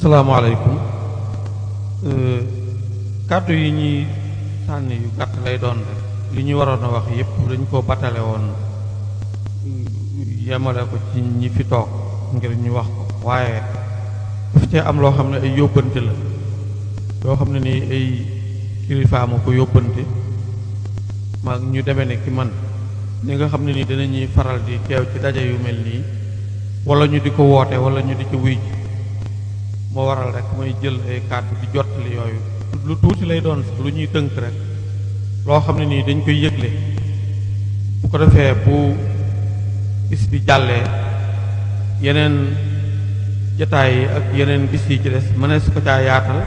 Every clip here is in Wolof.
salaamaaleykum. Kàddu yi ñuy sànni yu gàtt lay doon rek li ñu waroon a wax yépp dañ ko batale woon yemale ko ci ñi fi toog ngir ñu wax ko waaye daf cee am loo xam ne ay yóbbante la yoo xam ne nii ay kilifaama ko yóbbante maag ñu demee ne ki man ñi nga xam ne nii dinañuy faral di teew ci daje yu mel nii wala ñu di ko woote wala ñu di ci wuy ji moo waral rek mooy jël ay kàddu di jottali yooyu lu tuuti lay doon sax lu ñuy tënk rek loo xam ne nii dañ koy yëgle bu ko defee bu bis bi jàllee yeneen jataay yi ak yeneen bis yi ci des mënees ko caa yaatal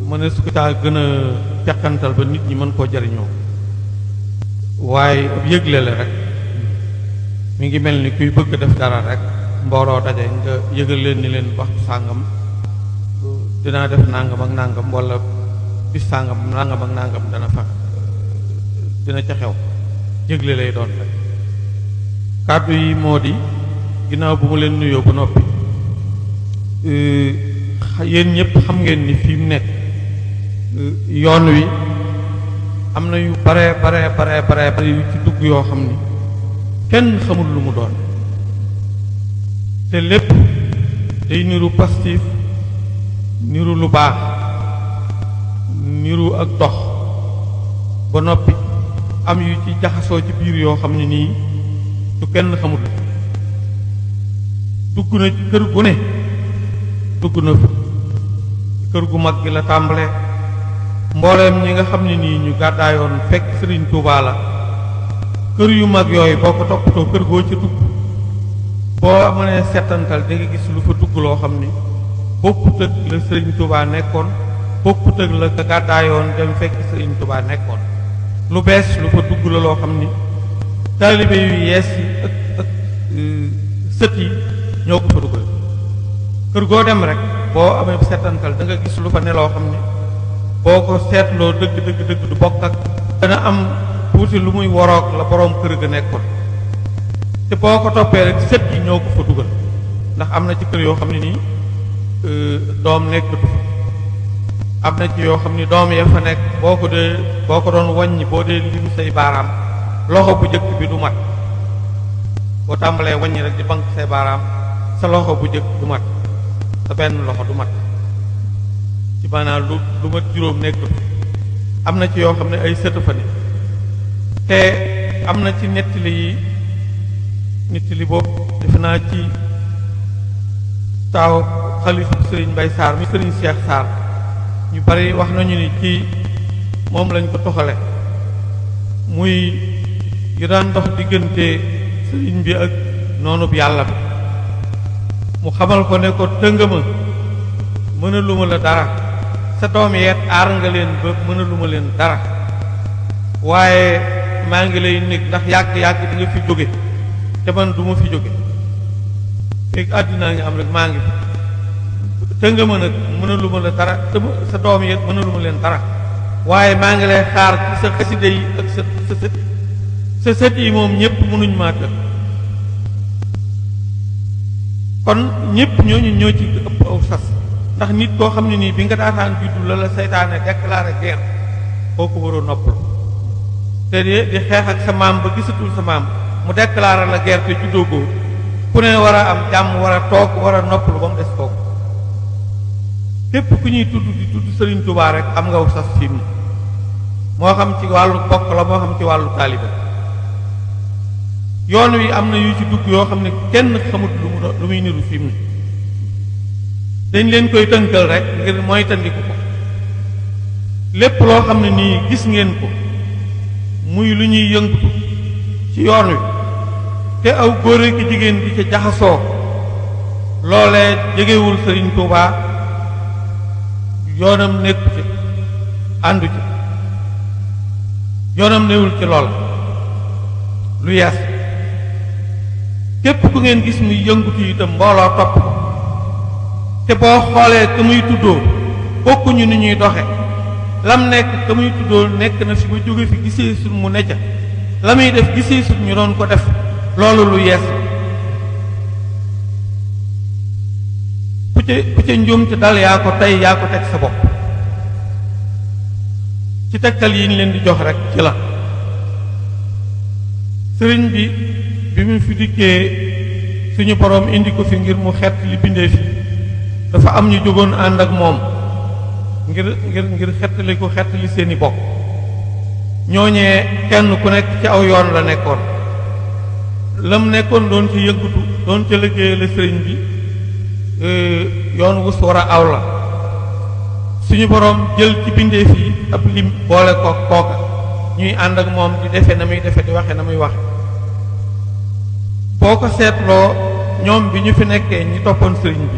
mënees ko caa gën a teqantal ba nit ñi mën koo jariñoo waaye ab yëgle la rek mi ngi mel ni kuy bëgg def dara rek mbooloo daje nga yëgal leen ni leen waxtu sàngam dinaa def nangam ak nangam wala bis sàngam nangam ak nangam dana fa dina ca xew yëgle lay doon rek kàddu yi moo di ginnaaw bu ma leen nuyoo ba noppi yéen ñëpp xam ngeen ni fi mu nekk yoon wi am na yu bare yu ci dugg yoo xam ni kenn xamul lu mu doon te lépp day niru pastif niru lu baax niru ak dox ba noppi am yu ci jaxasoo ci biir yoo xam ne nii du kenn xamul dugg na ci kër gu ne dugg na fi kër gu mag gi la tàmbale mbooleem ñi nga xam ne nii ñu gàddaayoon fekk Sëriñ Tuubaa la kër yu mag yooyu boo ko toppatoo kër goo ci dugg boo mënee settantal da nga gis lu fa dugg loo xam ni bokkut ak la Sëriñ Tuubaa nekkoon bokkut ak la ka gàddaayoon dem fekk Sëriñ Tuubaa nekkoon lu bees lu fa dugg la loo xam ni taalibe yu yees yi ak sët yi ñoo ko fa duggal kër goo dem rek boo amee settantal da nga gis lu fa ne loo xam ni boo ko seetloo dëgg du bokk ak dana am tuuti lu muy waroog la boroom kër ga nekkoon te boo ko toppee rek sët yi ñoo ko fa dugal ndax am na ci kër yoo xam ne nii doom nekkatu fa am na ci yoo xam ni doom ya fa nekk boo ko doon wàññi boo dee lim say baaraam loxo bu jëkk bi du mat boo tàmbalee wàññi rek di bank say baaraam sa loxo bu jëkk du mat sa benn loxo du mat ci maanaam lu mat juróom nekkatu am na ci yoo xam ne ay sët fa ne te am na ci nettali boobu defe naa ci taaw xalifa sëriñ Mbay Saar mi sëriñ Cheikh Saar ñu bari wax nañu ni ci moom lañ ko toxale muy yu daan dox diggante sëriñ bi ak noonu bi yàlla bi mu xamal ko ne ko tëngama mënaluma la dara sa doom yeet aar nga leen ba mënaluma leen dara waaye maa ngi lay nekk ndax yàgg di nga fi jóge te man du ma fi jóge léegi àddinaa ngi am rek maa ngi fi tënga ma nag mënaluma la dara te sa doom yi mënaluma leen dara waaye maa ngi lay xaar ci sa xasida yi ak sa sët yi moom ñëpp mënuñ maa tënk kon ñëpp ñooñu ñoo ci ëpp aw sas ndax nit koo xam ne nii bi nga daataan juddu la seytaane déclaré guerre kooku waroo noppal te di xeex ak sa maam ba gisatul sa maam mu déclaré la guerre te juddoogoo ku ne war a am jàmm war a toog war a noppalu ba mu des toog képp ku ñuy tudd di tudd Sëriñ Tuubaa rek am nga sas fi mu moo xam ci wàllu bokk la moo xam ci wàllu taaliba yoon wi am na yu ci dugg yoo xam ne kenn xamut lu muy niru fi mu dañ leen koy tënkal rek ngir mooy tandiku ko lépp loo xam ne nii gis ngeen ko muy lu ñuy yëngatu ci yoon wi te aw góor ki jigéen di ca jaxasoo loolee jegewul Sëriñ Tuubaa yoonam nekku ci àndu ci yoonam newul ci lool lu yees képp ku ngeen gis muy yëngutu itam mbooloo topp ko te boo xoolee ka muy tuddoo bokkuñu ni ñuy doxe lam nekk ka muy tuddoo nekk na fi ba jóge fi gisee sul mu necca la muy def gisee sul ñu doon ko def loolu lu yees ku ca njuumte dal yaa ko tey yaa ko teg sa bopp. ci tegtal yi ñu leen di jox rek ci la sëriñ bi mu fi dikkee suñu boroom indi ko fi ngir mu xett li bindee fi dafa am ñu jógoon ànd ak moom ngir xettali ko xettali seeni bokk. ñooñee kenn ku nekk ci aw yoon la nekkoon lam nekkoon doon ci yëngatu doon ca liggéeyal sëriñ bi yoon wu war a aw la suñu boroom jël ci bindeef yi ab lim boole ko kooka ñuy ànd ak moom di defe na muy defe di waxe na muy waxe boo ko seetloo ñoom bi ñu fi nekkee ñi toppoon sëriñ bi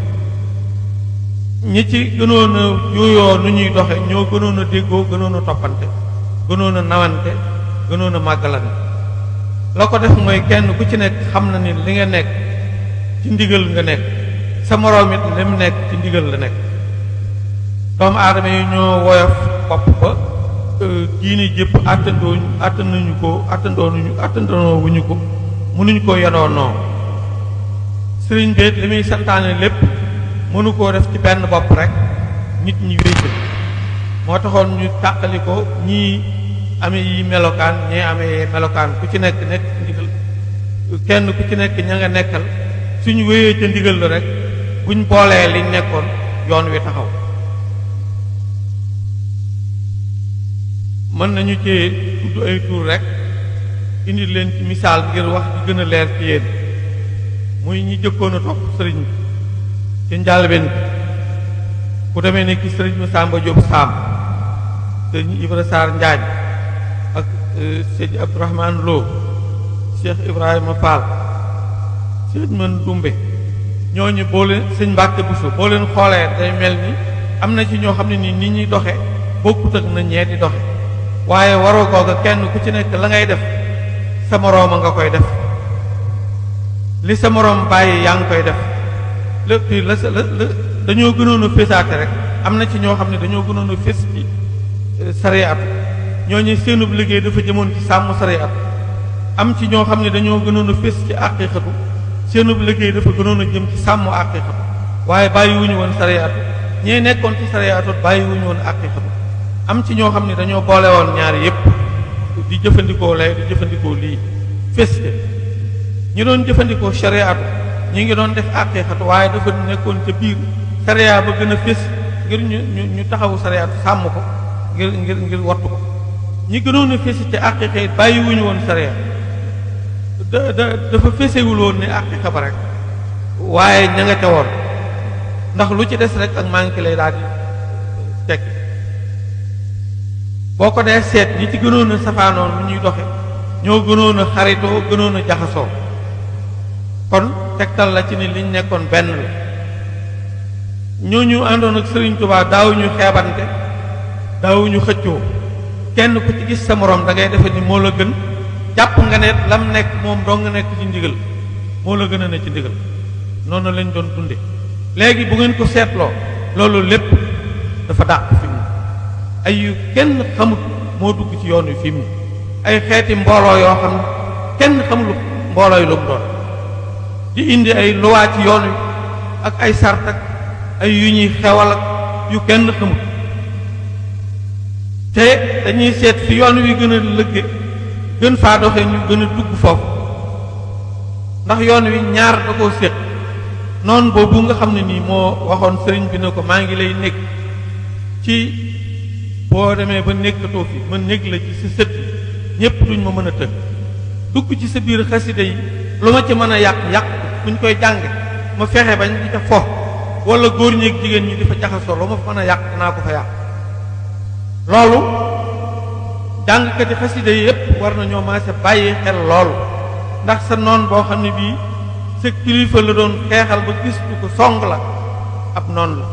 ñi ci gënoon a yooyoo nu ñuy doxe ñoo gënoon a déggoo gënoon a toppante gënoon a nawante gënoon a màggalante la ko def mooy kenn ku ci nekk xam na ni li nga nekk ci ndigal nga nekk sa moroom it li mu nekk ci ndigal la nekk. doomu aadama yi ñoo woyof bopp ba diine jëpp attandoo wuñu ko mënuñu ko yenoo noo sëriñ beet li muy santaane lépp mënu koo def ci benn bopp rek nit ñi wéy moo taxoon ñu tàqali ko ñii amee yi melokaan ñee amee melokaan ku ci nekk ndigal kenn ku ci nekk ña nga nekkal suñu wéyee ca ndigal la rek buñ boolee liñ nekkoon yoon wi taxaw. mën nañu ci tudd ay tur rek indi leen ci misaal ngir wax di gën a leer ci yéen muy ñi jëkkoon a topp sëriñ bi ci njàlbeen bi ku demee ni ki sëriñ Masamba Diop Sam sëriñ Ibra Sarr Njaañ ak sëriñ Abdourahmane Lo Cheikh Ibrahima Fall sëriñ Man Dumbe ñooñu boo leen sëñ Mbàkke Buso boo leen xoolee day mel ni am na ci ñoo xam ne ni nit ñuy doxe bokkut ak na ñee di doxe waaye waroo googa kenn ku ci nekk la ngay def sa morooma nga koy def li sa moroom bàyyi yaa ngi koy def lépp la dañoo gënoon a fésaate rek am na ci ñoo xam ne dañoo gënoon a fés ci sariyaatu ñooñu seenub liggéey dafa jëmoon ci sàmm sariyaatu am ci ñoo xam ne dañoo gënoon a fés ci àqiiqatu seenub liggéey dafa gënoon a jëm ci sàmm àqiiqatu waaye bàyyi wuñu woon sariyaatu ñee nekkoon ci sariyaatu bàyyi wuñu woon àqiiqatu am ci ñoo xam ne dañoo boole woon ñaari yépp di jëfandikoo lay di jëfandikoo lii feste ñi doon jëfandikoo shariatu ñi ngi doon def àqiiqatu waaye dafa nekkoon ca biir sariya ba gën a fés ngir ñu taxawu sariatu sàmm ko ngir wattu ko ñi gënoon a fés ci àqiiqa it bàyyi wuñu woon sariya dafa fesewul woon ne àqiiqa ba rek waaye ña nga ca woon ndax lu ci des rek ak manqué lay daal di teg boo ko dee seet ñi ci gënoon a safaanoon lu ñuy doxe ñoo gënoon a xaritoo gënoon a jaxasoo kon tegtal la ci ni liñ nekkoon benn la ñooñu àndoon ak Sëriñ Tuubaa daawuñu xeebante daawuñu xëccoo kenn ku ci gis sa moroom da ngay defe ni moo la gën jàpp nga ne lam nekk moom doo nga nekk ci ndigal moo la gën a ne ci ndigal noonu lañ doon dunde léegi bu ngeen ko seetloo loolu lépp dafa dàq fi mu ay yu kenn xamut moo dugg ci yoon wi fi mu ay xeeti mbooloo yoo xam ne kenn xamul mbooloo yi lu mu doon di indi ay luwaa ci yoon wi ak ay sart ak ay yu ñuy xewal ak yu kenn xamut te dañuy seet fi yoon wi gën a lëgge gën faa doxee ñu gën a dugg foofu ndax yoon wi ñaar da koo séq noonu boobu nga xam ne nii moo waxoon sëriñ bi ne ko maa ngi lay nekk ci boo demee ba nekkatoo fi ma nekk la ci sa sët yi ñépp duñ ma mën a tënk dugg ci sa biir xasida yi lu ma ci mën a yàq buñ koy jànge ma fexe bañ di ca fo wala góor ñeeg jigéen ñi di fa jaxasoo lu ma fa mën a yàq dinaa ko fa yàq loolu jàngkati xasida yi yépp war na ñoo maase bàyyi xel loolu ndax sa noon boo xam ne bii sa kilifa la doon xeexal ba gis du ko song la ab noon la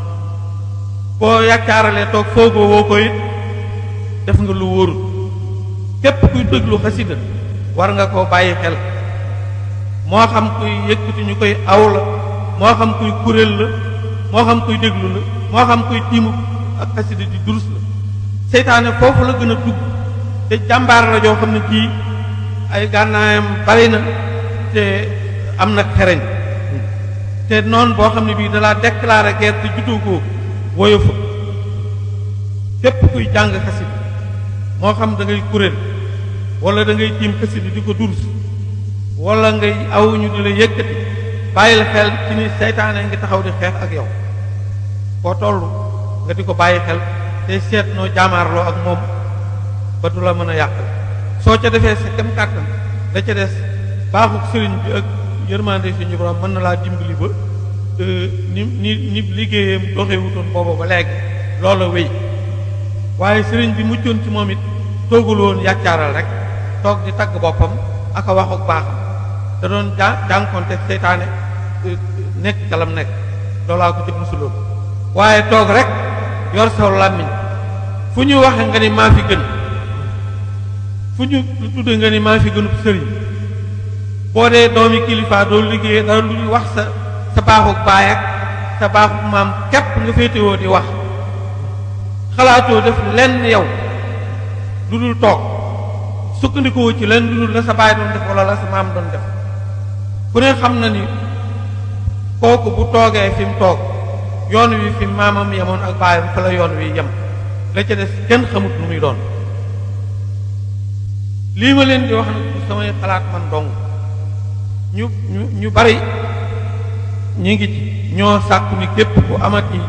boo yàccaaralee toog foogoo woo ko it def nga lu wóorul képp kuy déglu xasida war nga koo bàyyi xel moo xam kuy yëkkati ñu koy aw la moo xam kuy kuréel la moo xam kuy déglu la moo xam kuy tiimu ak xasida di durus la seytaane foofu la gën a dugg te jàmbaar la joo xam ne kii ay gànnaayam bari na te am na xereñ te noonu boo xam ne bii dalaa déclaré guerre te juddoo ko woyofu képp kuy jàng xasida moo xam da ngay kuréel wala da ngay tiim xasida di ko durus wala ngay aw ñu di la yëkkati bàyyil xel ci ni seytaane ngi taxaw di xeex ak yow foo toll nga di ko bàyyi xel te seet noo jaamaarloo ak moom ba du la mën a yàqal soo ca defee sa kem kàttan da ca des baaxuk sëriñ bi ak yërmande suñu borom mën na laa dimbali ba ni liggéeyam doxewutoon booba ba léegi loola wéy waaye sëriñ bi muccoon ci moom it toogul woon yàccaaral rek toog di tagg boppam ak a waxuk baaxam da doon jànkonte seytaane nekk calam nekk loolaa ko ci musuloon waaye toog rek yor saw làmmiñ fu ñu waxe nga ni maa fi gën fu ñu tudde nga ni maa fi gënub sëriñ boo dee doomi kilifa doo liggéey dara lu wax sa baaxuk baay ak sa baaxuk maam képp nga féetewoo di wax xalaatoo def lenn yow lu dul toog sukkandikoo ci lenn lu dul la sa baay doon def wala la sa maam doon def ku ne xam na ni kooku bu toogee fi mu toog yoon wi fi maamam yemoon ak baayam fa la yoon wi yem la ca des kenn xamut lu muy doon lii ma leen di wax nag du samay xalaat man dong ñu bari ñu ngi ci ñoo sàkku ni képp ku amati